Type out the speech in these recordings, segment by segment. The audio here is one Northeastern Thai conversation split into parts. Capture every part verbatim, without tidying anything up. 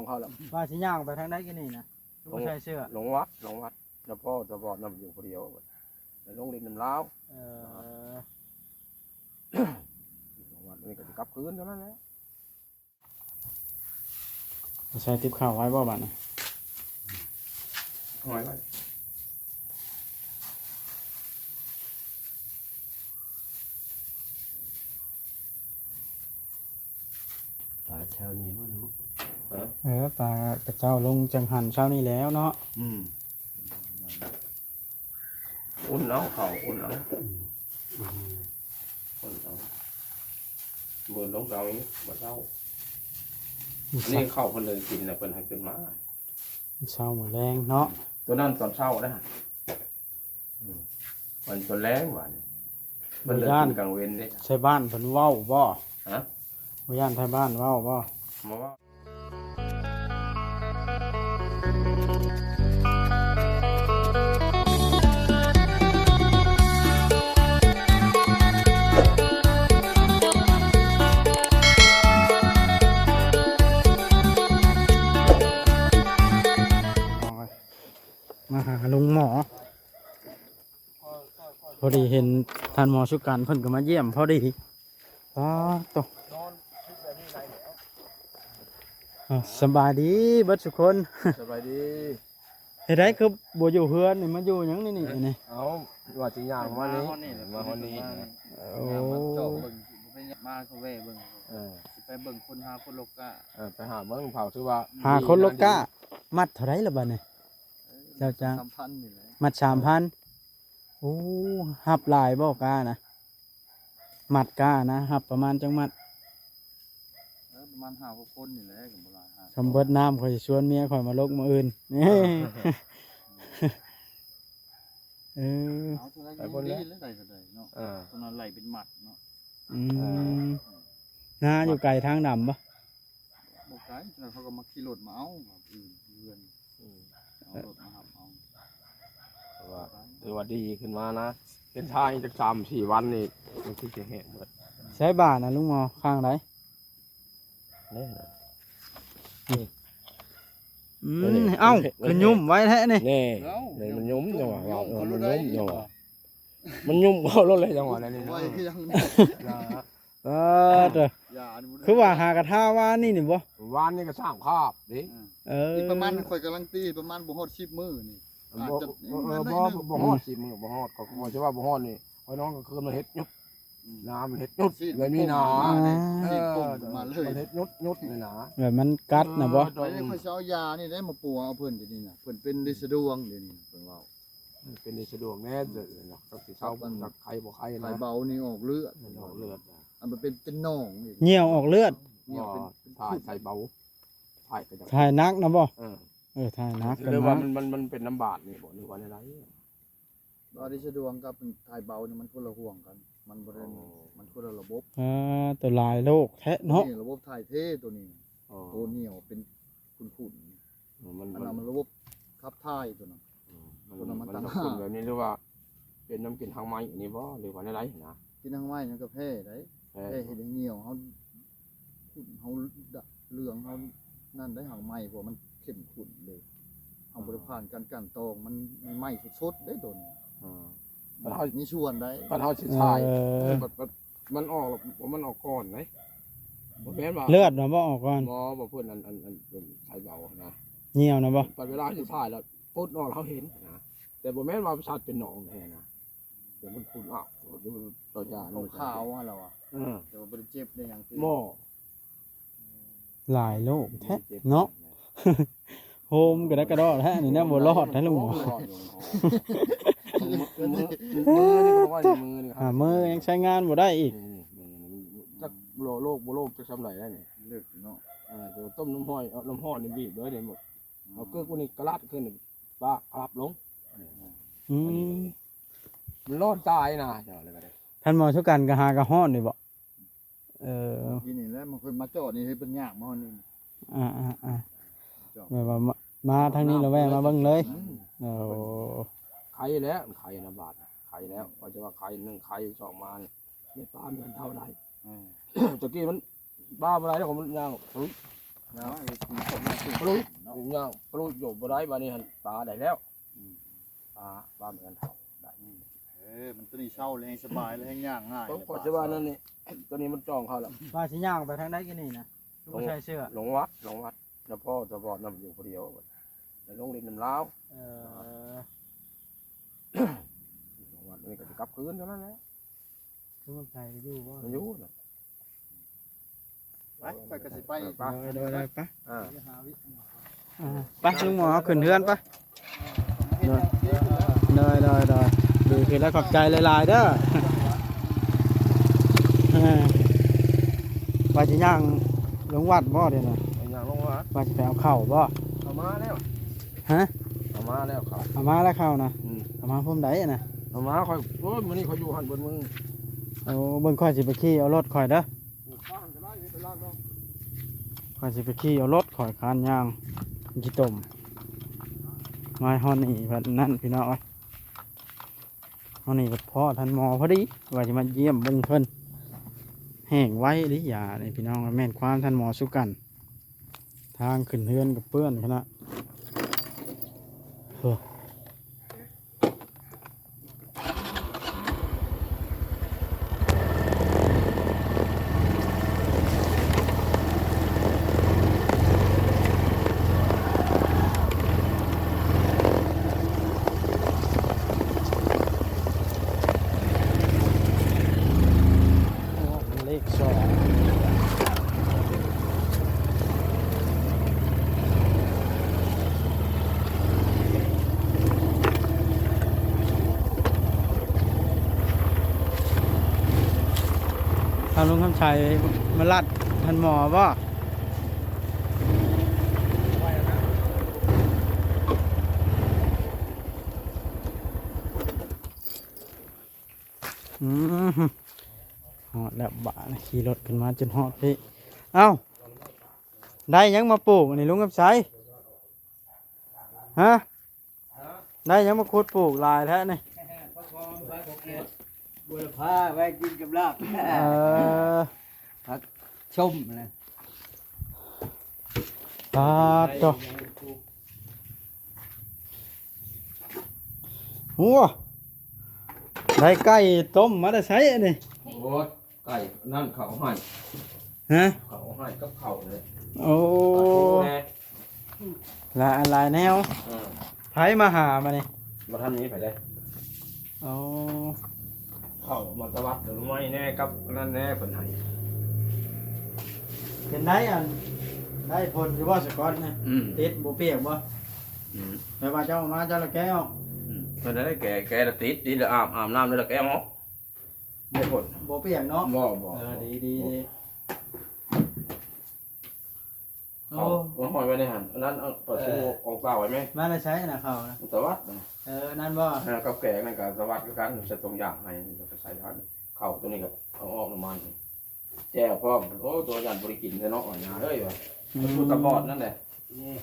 เขาแล้ว ว่าสิย่างไปทางใด๋กิ๋นนี่นะ คือบ่ใส่เสื้อ ลงวัด ลงวัด แล้วพ่อสะพอนนำอยู่ผู้เดียว แล้วลงเล่นนำลาว เออ ลงวัดนี่ก็สิกลับคืนเท่านั้นแหละ ใส่ติ๊บข้าวไว้บ่บัดนี้ เอาไว้ไว้ ปลาเช้านี้บ่เนาะ เออ ปลากระเจ้าลงจังหันเช้านี้แล้วเนาะ อืม อุ่นเอา ข้าวอุ่นเอา อืม อุ่นเอา เบิ่นลงเตาอีก บ่เช้า มื้อ อันนี้ เช้า ข้าวเพิ่นเลยกินแล้วเพิ่นให้ขึ้นมา เช้ามื้อแลงเนาะ ตัวนั้นตอนเช้านะ อืม มันตอนแลงหวาน มันเลย บ่ย้าน กินกลางเว็นเด้ ไทบ้านเพิ่นเว้าบ่ ฮะ บ่ย้านไทบ้านเว้าบ่ บ่เว้า มาหาลุงหมอ พอดีเห็นท่านหมอสุกันเพิ่นก็มาเยี่ยมพอดี อ้า โต อ่ะ สบายดีเบิดทุกคน สบายดี เฮ็ดได๋คือบ่อยู่เฮือนนี่ มาอยู่หยังนี่นี่ นี่ เอ้า ว่าสิย่างมานี่ มาฮอดนี่ มาฮอดนี่ โอ้ ย่างมาเจาะเบิ่ง สิบ่เป็นหยัง มาก็แวะเบิ่ง เออ สิไปเบิ่งคนหาคนโลกา เออ ไปหาเบิ่งเผา ถือว่า หาคนโลกา มัดเท่าใด๋ล่ะบัดนี้ เออ เจ้าจ้าง สามพันนี่แหละ มัดสามพัน โอ้ ฮับหลายบ่กานะ มัดกานะ ฮับประมาณจักมัด เออ ประมาณห้าหกคนนี่แหละ ก็บ่หลาย ห้า คำเบิดน้ำข้อยสิชวนเมียข้อยมาลกมื้ออื่น เออ เอาเท่าไหร่ ไปบนแล้ว ดีแล้ว ได้เท่าใด๋เนาะ เออ ตรงนั้นไล่เป็นมัดเนาะ อืม เออ นาอยู่ไกลทางดำบ่ บ่ไกล แล้วเขาก็มาขี่รถมาเอาครับ อืม เพื่อน อืม เอารถมารับเอา ถือว่า ถือว่าดีขึ้นมานะ เป็นท่าอีกจักสามสี่วันนี่ มันคือสิแห้งเบิด ใช้บ่านะลุงหมอ ข้างใด๋ นี่นะ อืม นี่ เอ้า นี่ คือยุ่มไว้แท้นี่ นี่ เอ้า นี่มันยุ่มจังหวะ ยุ่ม เออ มันยุ่มจังหวะ มันยุ่มเข้ารถเลยจังหวะนั้นนี่นะ ไว้คือยัง นะ เออ เด้อ อย่าอันนี้ คือว่าหากระทาว่านี่นี่บ่ วานนี่ก็สามคาบเด้ เออ อีกประมาณ ข้อยกำลังตีประมาณบ่ฮอดสิบมื้อนี่ อาจจะ บ่ เออ บ่ บ่ฮอดสิบมื้อ บ่ฮอด ก็ ก็สิว่าบ่ฮอดนี่ ข้อยนอนกลางคืนมันเฮ็ดหยุด อืม น้ำมันเฮ็ดหยุด ซีด เลยมีหนา อ่า ซีดโป่งมาเลย มันเฮ็ดหยุด หยุดเลยหนา แบบมันกัดน่ะบ่ เออ ไปนี่ข้อยสิเอายานี่ได้มาปัวเอาเพิ่นเดี๋ยวนี้น่ะ เพิ่นเป็นลินสะดวงเดี๋ยวนี้เพิ่นเว้า เป็นลินสะดวงแน่เด้อเนาะ ก็สิเซา มัน จักไข้บ่ไข้นะ ไข้เบานี่ออกเลือด มันออกเลือดนะ อันมันเป็น เป็นหนองอีก เหี่ยวออกเลือด เหี่ยวเป็น บ่ เป็น ถ่าย ไข้เบา ถ่ายก็จะ ถ่ายหนักนะบ่ เออ เออ ถ่ายหนัก หรือว่า ก็หนัก มัน มัน มันเป็นน้ำบาดนี่บ่ หรือว่าอะไร บ่ ลินสะดวงกับไข้เบานี่มันคนละห่วงกัน มันบ่ได้ อ๋อ มันคนละระบบ อ่า ตัวหลายโรคแท้เนาะ นี่ระบบถ่ายเทตัวนี้ อ๋อ ตัวเหนียวเป็นขุ่นๆ อืม มัน อันนั้นมันระบบขับถ่ายตัวนั้น อืม มัน ตัวนั้นมัน มัน ต่างหาก ขุ่นแบบนี้ หรือว่าเป็นน้ำกลิ่นทางไม้อันนี้บ่ หรือว่าอะไรนะ กลิ่นทางไม้นั่นก็แพ้ได้ แพ้ แพ้เฮ็ดให้เหนียว เฮาขุ่น เฮาดะ เหลือง เฮานั่นได้ ทางไม้ เพราะมันเข้มข้นเลย เฮาบ่ได้ อ๋อ ผ่านการกลั่นตอง มัน มันไหม้สดๆ ได้ตัวนี้ อ๋อ มัน มันมีส่วนได้ คันเฮาสิถ่าย เออ เออ มัน มัน มันออกแล้ว มันออกก่อนไหน บ่แม่นว่า เลือดน่ะบ่ออกก่อน บ่ บ่เพิ่นอัน อัน อัน เป็นไข้เบานะ เหนียวน่ะบ่ ตอนเวลาสิถ่ายแล้ว ปดออกแล้วเห็นนะ แต่บ่แม่นว่าสัตว์เป็นหนองแท้นะ แต่มันขุ่นออก ต่อยา ขาวๆ หั่นล่ะวะ เออ แต่ว่าบ่ได้เจ็บได้หยังติ บ่ หลายโรคแท้เนาะ โฮมกระดกกระดอแท้นี่นะ บ่รอดแท้ลุงหมอ บ่รอดอยู่ มือ มือ มือนี่ก็ว่าอยู่ มือนี่ครับ อ่า มือยังใช้งานบ่ได้อีก นี่ นี่ นี่ จักโรค โรคบ่โรคจักซำใดแล้วนี่ เลิกเนาะ เออ แต่ว่าต้มน้ำห้อย เอาน้ำห้อนนี่บีบเลยนี่หมด เอาเกลือกูนี่กะลัดขึ้นนี่ ปากกลับลง อืม มันร้อนตายนะ เจ้าเลยก็ได้ ท่านหมอสุกันก็หากะฮ้อนนี่บ่ เออ ทีนี้แหละ มันเพิ่นมาจอดนี่ ให้เพิ่นย่างมาฮอดนี่ อ่า อ่า อ่า จอด แบบว่ามา มาทางนี้แล้วแวะมาเบิ่งเลย อืม โอ้ ไข้แล้ว ไข้นะบาด ไข้แล้ว ก็จะว่าไข้หนึ่ง ไข้สองมานี่ ไม่ปานกันเท่าใด อืม ตะกี้มันบ้าบ่ได้แล้ว มันย่าง เอาไอ้คนคนนั้นคือ ปลุกย่างปลุกอยู่บ่ได้ บาดนี้หั่นปลาได้แล้ว อืม ปลา ปลาเหมือนเฒ่าได้ อืม เออ มันตัวนี้เช่าเลย ให้สบายเลย ให้ย่างง่าย ผมก็จะว่านั่นนี่ ตัวนี้มันจองเขาแล้ว ว่าสิย่างไปทางใดกินนี่นะ คือบ่ใส่เสื้อ ลงวัด ลงวัด แล้วพ่อสะพอนนำอยู่ผู้เดียว แล้วลงเล่นนำลาว เออ ลงวัดนี่ก็สิกลับคืนเท่านั้นแหละ คือมันไปอยู่บ่ มันอยู่น่ะ ไป ไปก็สิไป เออ ไป โดย โดย โดย ไป อ่า อ่า ไป ลุงหมอ ขึ้นเฮือนไป โดย โดย โดย โดย ดีขึ้นแล้ว ขอบใจหลายๆ เด้อ เออ ว่าสิย่างลงวัดบ่เดี๋ยวนะ ย่างลงวัด ว่าสิไปเอาข้าวบ่ เอามาแล้ว ฮะ เอามาแล้วข้าว เอามาแล้วข้าวนะ อืม เอามาพร้อมใดนะ เอามาข้อย โอ้ย มื้อนี้ข้อยอยู่หั่นเบิดมื้อ โอ้ เบิ่งข้อยสิไปขี่เอารถข้อยเด้อ ข้อยสิไปขี่เอารถข้อยคานย่าง ขี้ตม มาฮอดนี่บัดนั้นพี่น้องเอ้ย ฮอดนี่ก็พ้อท่านหมอพอดี ว่าสิมาเยี่ยมเบิ่งเพิ่น แห้งไวเด้ยานี่พี่น้อง แม่นความท่านหมอสุกัน ทางขึ้นเฮือนก็เปื้อนขนาด โอ้ เลขสอง ทางลุงคำชัยมาลัดท่านหมอบ่ อืม ฮอดแล้วบาดนี้ ขี่รถขึ้นมาจนฮอดพี้ เอ้า ได้หยังมาปลูกอันนี้ลุงคำชัย ฮะ ได้หยังมาขุดปลูกหลายแท้นี่ ผักหอม ผักบุรพาไว้กินกับลาบ เออ ผักชมนะ ปาดโต หัว ได้ไก่ต้มมาแต่ไสอันนี้ โอ้ย ไก่นั่นเขาให้ ฮะ เขาให้กับเขาเลย โอ้ ปลาทูแน่ หลาย หลายแนว เออ ไผมาหามานี่ บ่ทันมีไผเลย อ๋อ เขามาตะวัดหรือไม่แน่กับนั่นแน่เพิ่นให้ เป็นไดอัน ได้ผลอยู่บ่สะก่อนนะ อืม ติดบ่เปียกบ่ อืม แปลว่าเจ้าเอามาเจ้าละแกะออก อืม เพิ่นได้แกะ แกะละติด ติดละอาบ อาบน้ำแล้วละแกะออก บ่พ่น บ่เปียกเนาะ บ่ บ่ เออ ดี ดี บ่ ดี โอ้ เอา เอาห้อยไว้ในหั่น อันนั้นเอาปลาทู เออ ของเปล่าไว้ไหม มาแล้วใช้นะเขานะ ตะวัดนะ เออ นั่นบ่ อ่า กับแกงนั่นก็ตะวัดคือกัน ใส่ตรงอย่างให้ แล้วก็ใส่หั่น เข้าตัวนี้ก็เอาออกน้ำมัน แจ่วพร้อม โอ้ ตัวยันบ่ได้กินเลยเนาะ อ่อนนะเฮ้ยว่ะ อืม มันพูดตะบอดนั่นแหละ นี่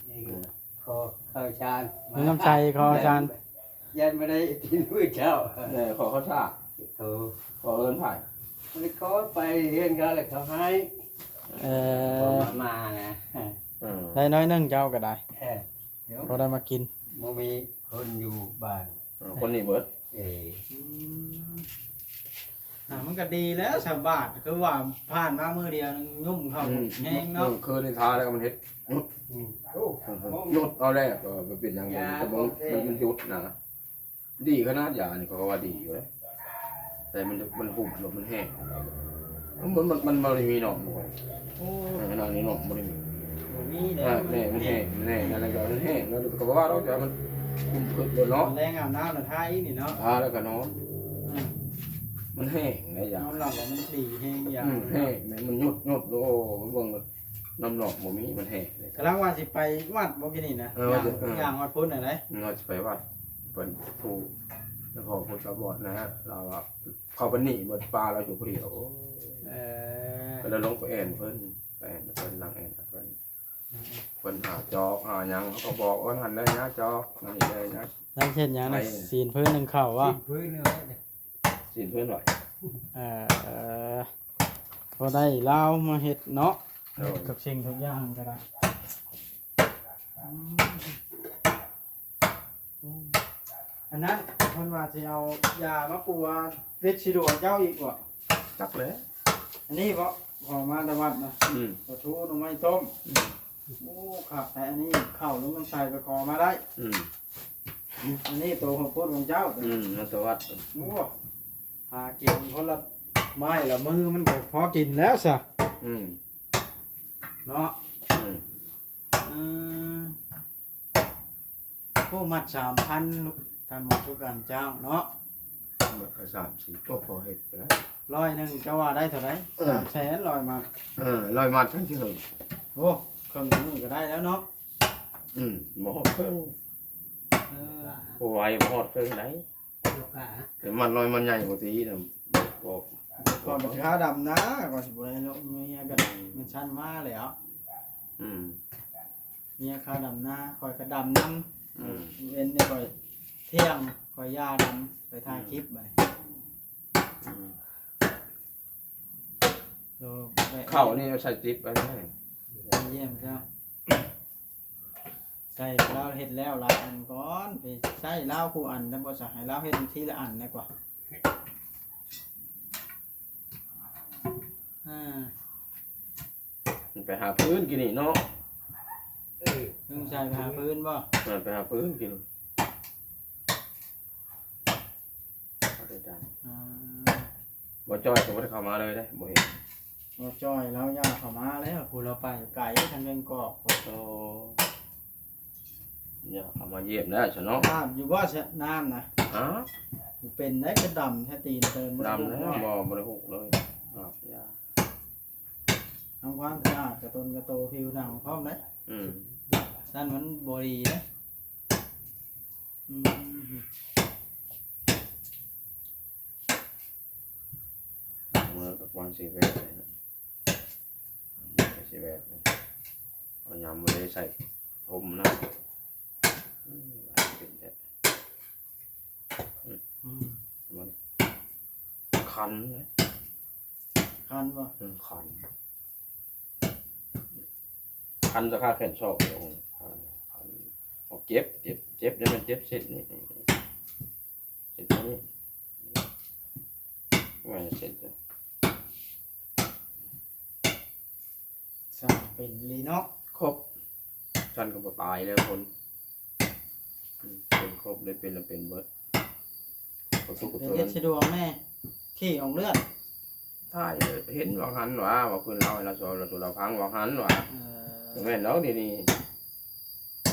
นี่คือ ขอข้าวสาร มีน้ำใจขออาจารย์ ยันไม่ได้กินมื้อเช้า เออ ขอข้าวสาร โอ้ ขอเอิ้นไผ มันขอไปเรียนเขาเลยเขาให้ เออ มา มานะ เออ ได้น้อยหนึ่งเจ้าก็ได้ เออ เดี๋ยว พอได้มากิน บ่มีคนอยู่บ้าน เออ คนนี้เบิด เออ อืม อ่า มันก็ดีแล้วสบาย คือว่าผ่านมามื้อเดียวนึงยุ่มเข้า อืม แฮงเนาะ เออ คืนนี้ทาแล้วมันเฮ็ด อืม โอ้ หยุดเอาแล้ว ก็มันเป็นอย่างนี้ ยา แต่มัน โอเค มัน มันหยุดนะ ดีขนาดยานี่เขาก็ว่าดีอยู่เลย แต่มัน มันหุบลงมันแห้ง มัน มัน มัน มันบ่ได้มีหนองบ่ โอ้ เออ ขนาดนี้หนองบ่ได้มี บ่มีเลย อ่า แน่ มันแห้ง แน่ นั่นแหละก็มันแห้ง แล้วก็ว่าเราจะมันหุบขึ้นบนเนาะ แรงอาบน้ำน่ะทาอีกนี่เนาะ ทาแล้วก็นอน อืม มันแห้งนะยา นอนหลับแล้วมันดีแฮงยา อืม แห้งนะ มันหยุด หยุด โอ้ เบิ่ง น้ำหนองบ่มี มันแห้งเลย กำลังว่าสิไปวัดบ่กินนี่นะ เออ ย่าง ว่าจะ เออ ย่างวัดพุทธน่ะเด้ อืม ว่าสิไปวัด เพิ่นผู้ แล้วพอพุทธบอดนะฮะ เราว่า เขาเป็นหนี้เบิดปลาเราอยู่ผู้เดียว โอ้ เออ ก็เลยลงไปแอนเพิ่น ไปแอนเพิ่น นั่งแอนเพิ่น อืม เพิ่นหาจอก หาหยัง เขาก็บอกว่าหั่นได้นะจอก นั่นนี่ได้นะ แล้วเฮ็ดหยังนะ ไป ศีลพื้นหนึ่งข้าววะ ศีลพื้นหนึ่ง ศีลพื้นไหว เอ่อ พอได้ลาวมาเฮ็ดเนาะ เออ ทุกสิ่งทุกอย่างก็ได้ อืม อืม อันนั้นเพิ่นว่าสิเอายามาปัวติดสิดวงเจ้าอีกบ่ จักแหละ อันนี้บ่ ขอมาแต่วัดนะ อืม ปลาทูหน่อไม้ต้ม อืม โอ้ คักแท้ อันนี้ข้าวหรือมันใส่ไปขอมาได้ อืม อันนี้โตของโพดของเจ้า อืม มาแต่วัด โอ้ หากินคนละไม้ละมือมันก็พอกินแล้วซะ อืม เนาะ อืม อืม ผู้มัดสามพัน ท่านหมอทุกการจ้างเนาะ หมดไปสามสี่ ก็พอเฮ็ดไปแล้ว ร้อยหนึ่งเจ้าว่าได้เท่าไหร่ เออ สามแสน ร้อยมัด เออ ร้อยมัดทั้งที่หนึ่ง โอ้ เครื่องมือก็ได้แล้วเนาะ อืม บ่ฮอดเครื่อง เออ โอ้ย บ่ฮอดเครื่องไหน ลูกค้า แต่มันน้อยมันใหญ่กว่าตีนะ บอก ก่อนเป็นข้าวดำนะ ก่อนสิบ่ได้เนาะ เมียกัน มันชั้นมาแล้ว อืม เมียข้าวดำนะ ข่อยก็ดำนำ อืม เว้นได้ข่อยเที่ยง ข่อยย่าดำ ไปถ่ายคลิปบัดนี้ อืม โล เข้านี่ใส่ติ๊บไว้ให้ เยี่ยมเจ้า ใส่ลาวเฮ็ดแล้วหลายอันก่อน ไปใส่ลาวคู่อัน แล้วบ่จะให้ลาวเฮ็ดทีละอันดีกว่า อ่า มันไปหาพื้นกินนี่เนาะ เออ ลุงชัยไปหาพื้นบ่ เออ ไปหาพื้นกิน บ่ได้จ้ะ อ่า บ่จ้อยก็บ่ได้เข้ามาเลยเด้ บ่เห็น บ่จ้อยแล้วย่าเข้ามาแล้ว ผู้เราไปไกลทางเวียงกอก โอ้ อย่าเข้ามาเยี่ยมแล้วซะเนาะ อาบอยู่บ่ซะน้ำนะ ฮะ เป็นได้กระดำแท้ตีนเติมบ่ได้ ดำแล้ว บ่ บ่ได้หุกเลย อาบยา ทำความสะอาดกระตนกระโตผิวหนังพร้อมเลย อืม นั่นมันบ่ดีนะ อืม มือกับวันสีแดงเลยนะ สีแดงเลย เอายำมาเลยใส่ผมนะ อืม เป็นแท้ อืม มันคันนะ คันบ่ อืม คัน คันจะฆ่าแขนศอกเลย คัน คัน เอาเจ็บ เจ็บ เจ็บ แล้วมันเจ็บเส้นนี่ เส้นนี้ ว่าเส้นตัว สร้างเป็นลีเนาะ ครบ ท่านก็บ่ตายแล้วคน อืม เป็นครบเลย เป็นแล้วเป็นเบิด ขอทุกข์ขอ เดี๋ยว ท เฮ็ด น สะดวกแน่ ขี้ออกเลือด ถ่ายเห็นว่าหันว่า ว่าเพิ่นเล่าให้เราสอน เราสู่เราฟังว่าหันว่า เออ แม่นแล้วเดี๋ยวนี้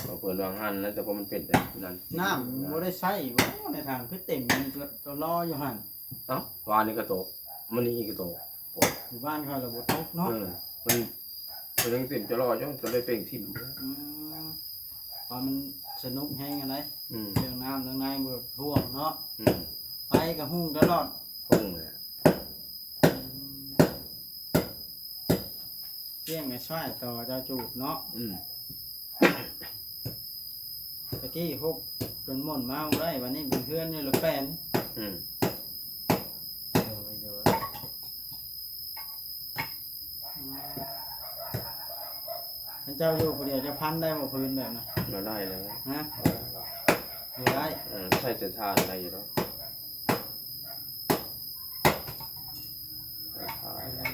ว่าเพิ่นว่าหันนะ แต่พอมันเป็นแบบนั้น น้ำมันบ่ได้ใช้บ่ ในถังคือเต็ม มันก็ ก็รออยู่หั่น เอ้า วานนี้ก็ตก มื้อนี้ก็ตก อยู่บ้านเขาเราบ่ตกเนาะ เออ มัน มันยังเต็มจะรออยู่ จะได้เป่งถิ่ม อืม เพราะมันสนุกแฮงอะนะ อืม เรื่องน้ำเรื่องในบ่ท่วมเนาะ อืม ไฟก็หุงตลอด หุงเลยอะ อืม เที่ยงก็ช่วยต่อเจ้าจูดเนาะ อืม ตะกี้หกจนหม่นมาบ่ได้ วันนี้เป็นเพื่อนนี่ละแปน อืม โดย โดย อืม ท่านเจ้าอยู่ผู้เดียวจะพันได้บ่พื้นแบบนั้น บ่ได้แล้ว ฮะ บ่ได้ เออ ใช้แต่ถ่านได้อยู่แล้ว ใช้ถ่านได้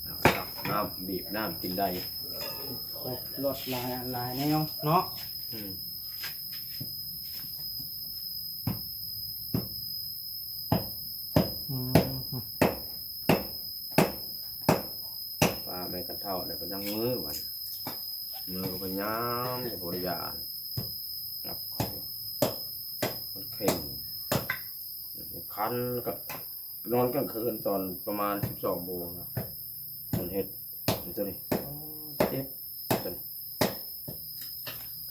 เอาตักน้ำ บีบน้ำกินได้ ครบรสหลายอันหลายแนวเนาะ อืม อืม ปลาแม่กันเฒ่าเนี่ยก็ยังมือมัน มือก็พยายามจะบริยานครับ มันเข่ง คันก็นอนกลางคืนตอนประมาณสิบสองโมงนะ มันเฮ็ดมันตัวนี้ เจ็บ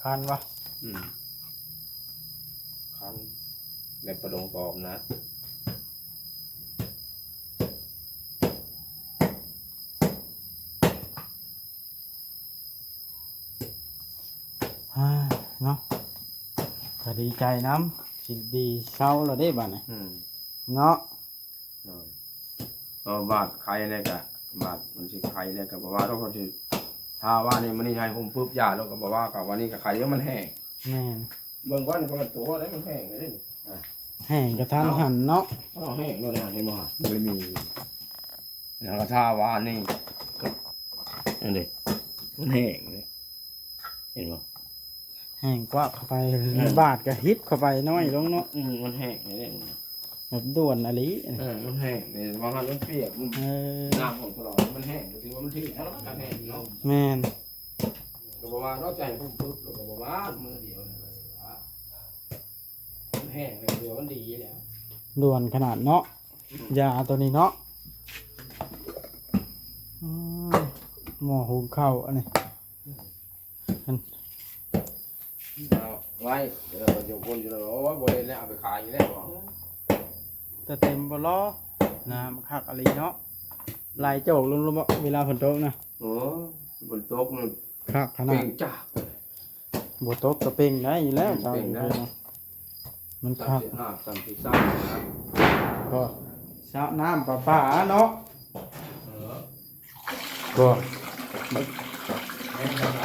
คันวะ อืม คัน แบบประดงตอบนะ อ่า เนาะ ก็ดีใจนำ สิดีเซาแล้วเด้บัดนี้ อืม เนาะ โดย เอาบาดไข้เนี่ยกะ บาดมันสิไข้เนี่ยกะ บ่ว่าเราก็สิ ถ้าว่านี่มันนี่ให้ผมปุ๊บยาแล้วก็บอกว่ากับวันนี้ก็ไข่มันแห้ง แม่น เบิ่งก่อนนี่ก็มันตัวแล้วมันแห้งเลยนี่ อ่ะ แห้งกะทันหันเนาะ เอาแห้งแล้วนะ เห็นบ่ บ่ได้มี แล้วก็ถ้าว่านี่ นั่นดิ มันแห้งเลย เห็นบ่ แห้งกว่าเข้าไป เออ บาดกะฮิบเข้าไปน้อยลงเนาะ อืม มันแห้งเลย แบบด่วนอะลี เออ มันแห้งเลย ว่ามันเปียก มัน เออ น้ำของตลอด มันแห้ง ถือว่ามันถือแล้วมันก็แห้งเนาะ แม่น ก็บอกว่าเราใจผมปุ๊บ เราก็บอกว่ามือเดียวเลย มันแห้งเลย เดียวมันดีแล้ว ด่วนขนาดเนาะ อืม ยาตัวนี้เนาะ อืม หม้อหุงข้าวอันนี้ อืม เอาไว้ เดี๋ยวเราจะวนอยู่แล้ว โอ้ย บ่เห็นแล้ว เอาไปขายอยู่แล้ว แต่เต็มบ่ลอ น้ำคักอะลีเนาะ ไหลโจกลงๆ บ่ เวลาฝนตกนะ โอ้ ฝนตกมัน คักขนาด เป่งจ้า บ่ตกก็เป่งได้อยู่แล้ว เป่งได้ เจ้าอยู่เนาะ มันคัก สามสิบห้า สามสิบสาม นะ ก็สระน้ำประปาเนาะ เออ ก็ แห้งทำไม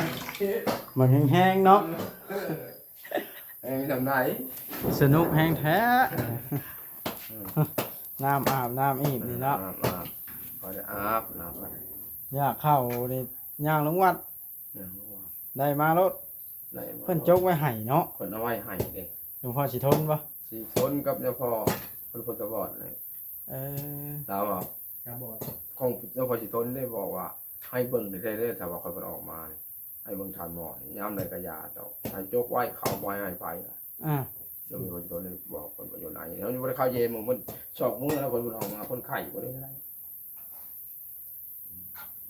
มันแห้งๆ เนาะ แห้งทำไม สนุกแห้งแท้ อืม น้ำอาบน้ำอีกนี่เนาะ อาบ อาบ ก็ได้อาบน้ำไป อยากเข้านี่ย่างลงวัด ย่างลงวัด ได้มาโลด ได้มา เพิ่นจกไว้ให้เนาะ เพิ่นเอาไว้ให้เด้ หลวงพ่อสิทนบ่ สิทนกับหลวงพ่อ เพิ่น เพิ่นก็บอกเลย เออ ถามว่า ครับบอก ของหลวงพ่อสิทนได้บอกว่า ให้เบิ่งได้เด้อ ถ้าว่าเขาเพิ่นออกมานี่ ให้เบิ่งทานหมอนี่ ยามใดก็อย่าเจ้า ให้จกไว้ เขาบ่ให้ไปล่ะ อ่า เดี๋ยวมีคนโทรบอกคนอยู่ไหน แล้วอยู่บ่ได้เข้าเย็น มัน มันสองมื้อแล้วคนมันออกมา คนไข้บ่ได้อะไร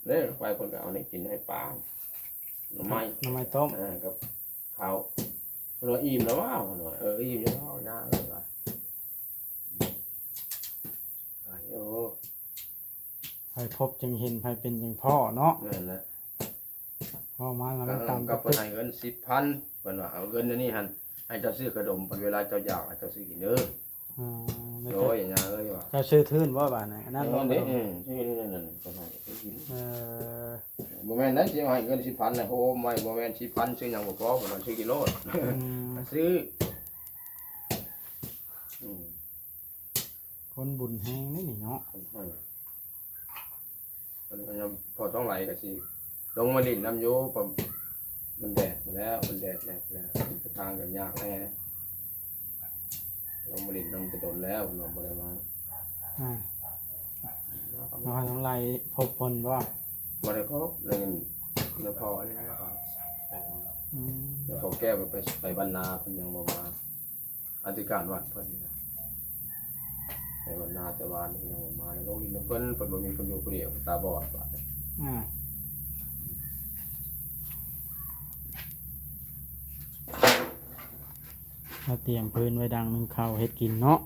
เนี่ย ไปคนก็เอานี่กินให้ปลา หน่อไม้ หน่อไม้ต้ม เออ กับข้าว เพิ่นว่าอิ่มแล้วว่า เพิ่นว่า เออ อิ่มแล้วว่า ย่าเอ้ยว่า อ่ะ โอ้ ไผพบจึงเห็น ไผเป็นจึงพ้อเนาะ นั่นแหละ เว้ามาแล้วมันตาม ก็เพิ่นให้เงินสิบพัน เพิ่นว่า เอาเงินอันนี้หั่น ให้เจ้าซื้อขนม เวลาเจ้าอยาก ให้เจ้าซื้อกินเด้อ อ่า โอ้ย อย่าเลยว่ะ เจ้าซื้อทื่นบ่บาดนี้ อันนั้น เออ บ่ เด้ เออ ซื้อนี่นั่นน่ะ เพิ่นให้ซื้อกิน เออ บ่แม่นนะ สิให้เงินสิบพันนะ โฮมไว้ บ่แม่นสิบพัน ซื้อหยังบ่พอ เพิ่นว่าซื้อกินโลด อืม ซื้อ อืม คนบุญแฮงนี่นี่เนาะ อืม มันก็ยังพอต้องไหลก็สิ ลงมาเล่นนำอยู่ เพราะมันแดดมาแล้ว มันแดดแดดแล้ว ทางก็ยากแน่ ลงมาเล่นนำแต่โดนแล้ว เนาะ บ่ได้มา อ่า แล้วก็ น้องน้องไล่พบเพิ่นบ่ บ่ได้พบ เลยเดี๋ยวพออันนี้แล้วก็ อืม เดี๋ยวพอแก้วไป ไป ไปบ้านนา เพิ่นยังบ่มา อธิการวัดเพิ่นนี่นะ ไปบ้านนาแต่วานนี่ยังบ่มาเลย ลงดินนำเพิ่น เพิ่นบ่มีคนอยู่ผู้เดียว ตาบอดบาดนี้ อ่า เราเตรียมพื้นไว้ดังนึ่งข้าวเฮ็ดกินเนาะ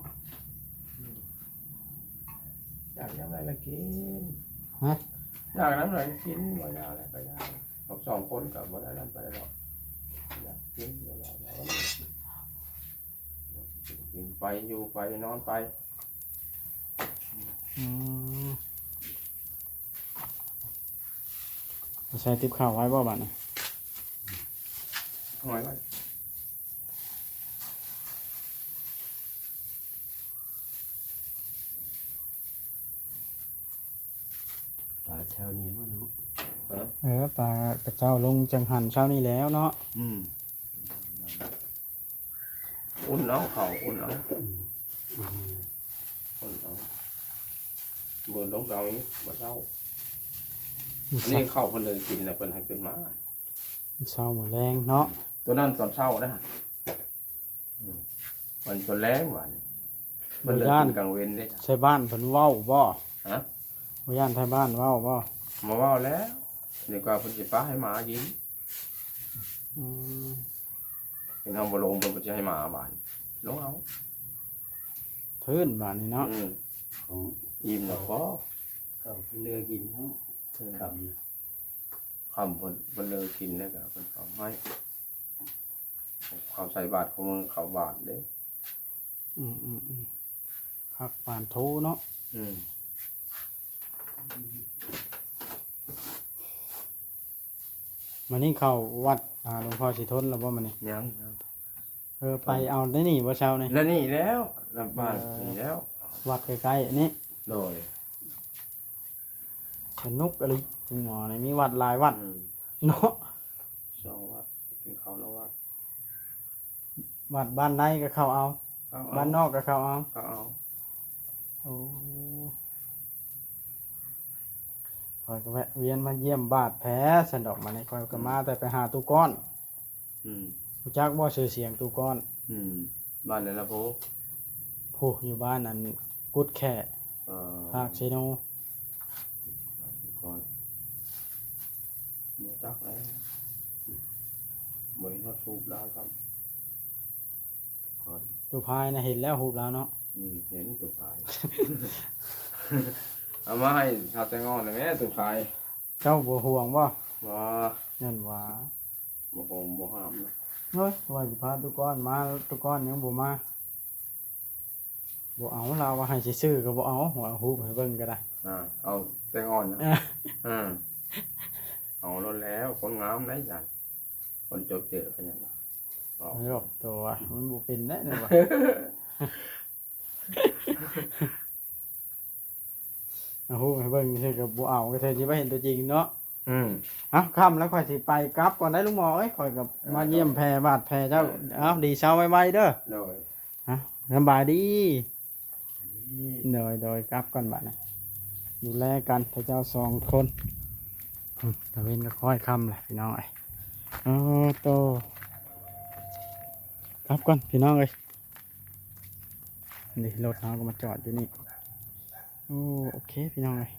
อยากยามใดละกิน ฮะ อยากยามใดกิน บ่อยากแล้วก็อยาก เอาสองคนก็บ่ได้นั่นไปดอก อยากกินก็ได้ กินไป อยู่ไป นอนไป อืม ใส่ติ๊บข้าวไว้บ่บาดนี้ ห้อยไว้ ปลาเช้านี้บ่เนาะ ฮะ เออ ปลากระเจ้าลงจังหันเช้านี้แล้วเนาะ อืม อุ่นเอา ข้าวอุ่นเอา อืม อืม อุ่นเอา เบิ่งลงเอาอีก บ่เช้า อืม นี่ข้าวเพิ่นเลยกินแล้วเพิ่นให้ขึ้นมา เช้ามื้อแลงเนาะ ตัวนั้นตอนเช้านะ อืม มันตอนแลงหวาน มันเลิกกินกลางเว้นเด้ ไทบ้านเพิ่นเว้าบ่ ฮะ บ่ย่านไทบ้านเว้าบ่ มาเว้าแล้ว นี่ก็เพิ่นสิปะให้หมากิน อืม เป็นทางบ่ลง เพิ่นก็สิให้หมาบาด ลงเอา ทื่นบาดนี้เนาะ อืม ของอิ่มแล้วพอ เขาเลือกกินเนาะ อืม คำ คำเพิ่น เพิ่นเลิกกินแล้วก็เพิ่นเอาให้ เขาใส่บาตรของมึง เขาบาตรเด้ อืม อืม อืม ผักปานโทเนาะ อืม อืม มื้อนี้เข้าวัดหาหลวงพ่อสิทนแล้วบ่มื้อนี้? ยัง ยัง เออ ไปเอาได้นี่บ่เช้านี่? แล้วนี่แล้ว ลำบาก เออ นี่แล้ว วัดใกล้ๆอันนี้ โดย สนุกอีหลี หมอนี่มีวัดหลายวัด อืม เนาะ สองวัด กินข้าวละวัด วัดบ้านใดก็เข้าเอา เข้าเอา บ้านนอกก็เข้าเอา เข้าเอา โอ้ ข้อยก็แวะเวียนมาเยี่ยมบาดแผลซั่นดอก มานี่ข้อยก็ อืม มาแต่ไปหาตู้ก้อน อืม รู้จักบ่ชื่อเสียงตู้ก้อน? อืม บ้านใดล่ะโพ? โพ อยู่บ้านอันกุดแค่ เอ่อ ภาคเซโน ตู้ก้อน บ่จักแล้ว บ่เห็นฮอดรูปลาวครับ ตู้ก้อน ตู้พายน่ะเห็นแล้วรูปลาวเนาะ อืม เห็นตู้พาย เอามาให้ชาวแตงอ่อนหน่อยแม่ ตู้พาย เจ้าบ่ห่วงบ่? บ่ นั่นหว่า บ่ห่วงบ่ห้ามนะ เฮ้ย ว่าสิพาตู้ก้อนมา ตู้ก้อนยังบ่มา บ่เอา ลาวว่าให้ซื่อๆก็บ่เอา ว่ารูปให้เบิ่งก็ได้ อ่า เอาแตงอ่อนนะ เออ อ่า เอาโลดแล้ว คนงามได้ซั่น คนจบเจอกันหยัง เอา โยกตัว มันบ่เป็นได้นี่หว่า เอารูปให้เบิ่งซื่อๆก็บ่เอา ก็เธอสิบ่เห็นตัวจริงเนาะ อืม เอ้า ค่ำแล้วข้อยสิไปกลับก่อนได้ลุงหมอเอ้ย ข้อยก็มาเยี่ยมแผลบาดแผลเจ้า เออ เอ้า ดีเซาไวๆเด้อ โดย ฮะ สำบายดี โดย โดย กลับก่อนบัดนี้ ดูแลกัน พระเจ้าสองคน อืม ตะเวนก็ค่อยค่ำแหละพี่น้องเอ้ย โอ้โต กลับก่อนพี่น้องเอ้ย นี่รถเฮาก็มาจอดอยู่นี่ โอ้ โอเคพี่น้องเอ้ย